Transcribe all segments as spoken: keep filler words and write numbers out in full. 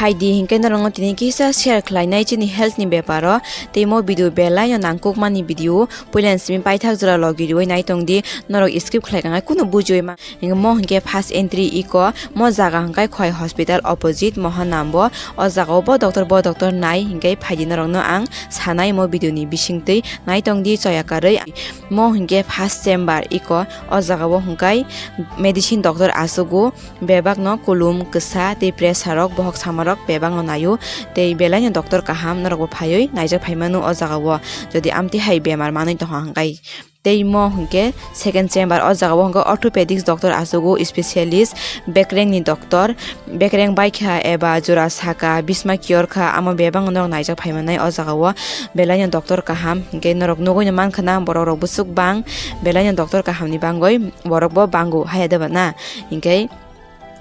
Hai di hinkhe norokno tini kisa share khlainai chini health ni beparo, tei mo video belai no nangkukmani video, puila ni simi paithak jora logi riwi nai tong di, norok skip khlai kangai kunu bujiwi ma. Hinkhe mo hinkhe first entry iko, mo jaga hinkhe Khowai hospital opposite Mohanambo, o jaga o bo doctor bo doctor nai hinkhe phaidi norokno ang sanai mo video ni bisingtwi nai tong di choya karwi. Mo hinkhe first chamber iko, o jaga o hinkhe medicine doctor achugo. Bebakno kulum, kwsa tei pressure rok, bohok samarok bebakno naio. Tei belaino doctor kaham norokbo phaiwi naijak phaimano o jagao, jodi amtwi hai bemar manwi tongkha hwnkhe. Tei mo hwnkhe second chamber, o jagao hwnkhe orthopedics doctor achugo, specialist, bekrengni doctor, bekreng baikha eba jora saka, bisma kiyorkha, amo bebakno norok naijak phaimanai o jagao. Belaino doctor kaham hwnkhe norok nugwino mankha na, borok rok bwswk bang, belaino doctor kahamni bangwi borokbo bango, haya deba na? Hinkhe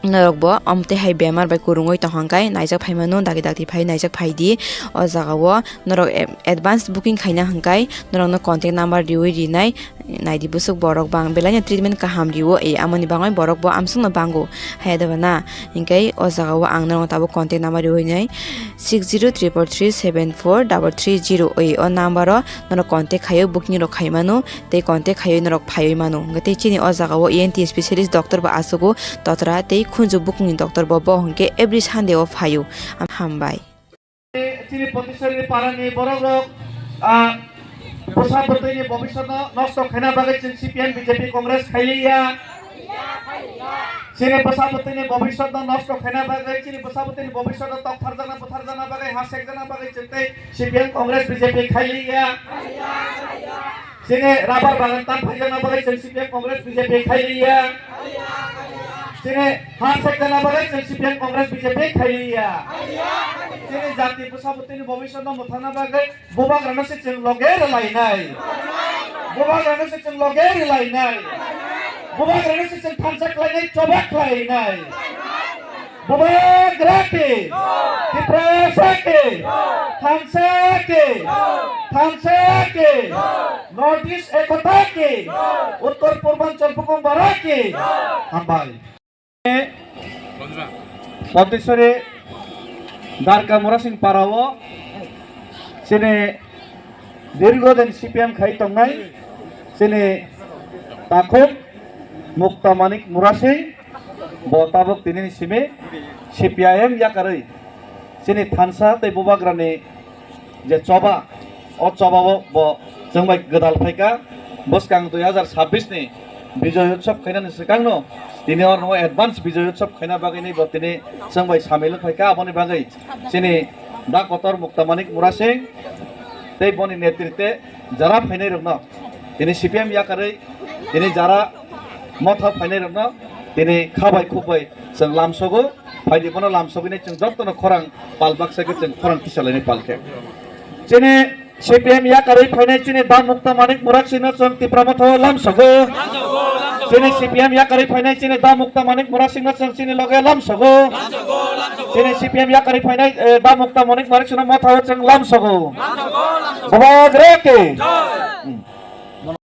norokbo amtwi hai bemar bai kwrwngwi tongkha hwnkhe naijak phaimano, dagi dagi phai naijak phaidi. O jagao norok advance booking khaina hwnkhe norokno contact number riwi rinai, naidi bwswk borok bang belaino treatment kaham rio, e amoni bagwi borokbo amsukno bango, haya deba na? Hinkhe o jagao ang norokno tabuk contact number riwi rinai, six zero triple three seven four double three zero, e o number o norok contact khaio, booking rok khaimano. Tei contact khaiwi norok phaiwi mano. Hwnkhe tei chini o jagao E N T specialist doctor bo achugo, totra tei khunju bukungni doctor bo, bo hwnkhe every Sunday o phaio. Hambai. Chini Potisori parani borok rok, ah, bwsa bwtwini bobiswtno nosto khaina bagwi chwng C P M B J P Congress khailiya. Chini bwsa bwtwini bobiswtno nosto khaina bagwi, chini bwsa bwtwini bobiswtno tokpharjakna butharjakna bagwi, hasekjakna bagwi chwng tei C P M Congress B J P khailiya. Chini rabar bagan tan phaijakna bagwi chwng C P M Congress B J P khailiya. Chini ha sekjakna bagwi chwng C P M Congress B J P khailiya. Chini jati bwsa bwtwini bobiswtno mwthangna bagwi bubagrano se chwng loge rwlainai. Bubagrano se chwng loge rwlainai. Bubagrano se chwng thansa khlainai, choba khlainai. Bubagra ki, Tiprasa ki, thansa ki, thansa ki, North East ekota ki, Uttor Purbanchal bukung bara ki. Hambai. Potisori Darka Murasing parao chini dirgo din C P M khai tongnai chini takhuk Mukta Manik Murasing, bo tabuk tini ni simi C P I M yakarwi chini thansa tei bubagrani je choba, o choba o bo chwng bai gwdal phaikha. Bwskang dui hazar sabbish ni Bijoy Utsav khainani swkangno tini oro advance Bijoy Utsav khaina bagwi bo tini chwng bai samil wng phaikha. Aboni bagwi chini da kotor Mukta Manik Murasing tei boni netritwe jara phainai rokno tini C P M yakarwi tini jara motha phainai rokno tini kha bai khuk bai chwng lamsogo. Phaidi bono lamsogwi nai chwng jotono khorang pal baksa khe chwng khorang tisalainai pal khe. Chini C P M yakarwi phainai chini da Mukta Manik Murasingno chwng Tipra Motha o lamsogo. Chini C P M yakarwi phainai chini da Mukta Manik Murasingno chwng chini loge lamsogo. Chini C P M yakarwi phainai, eh, da Mukta Manik Murasingno motha o chwng lamsogo. Bubagra ki. Hmm.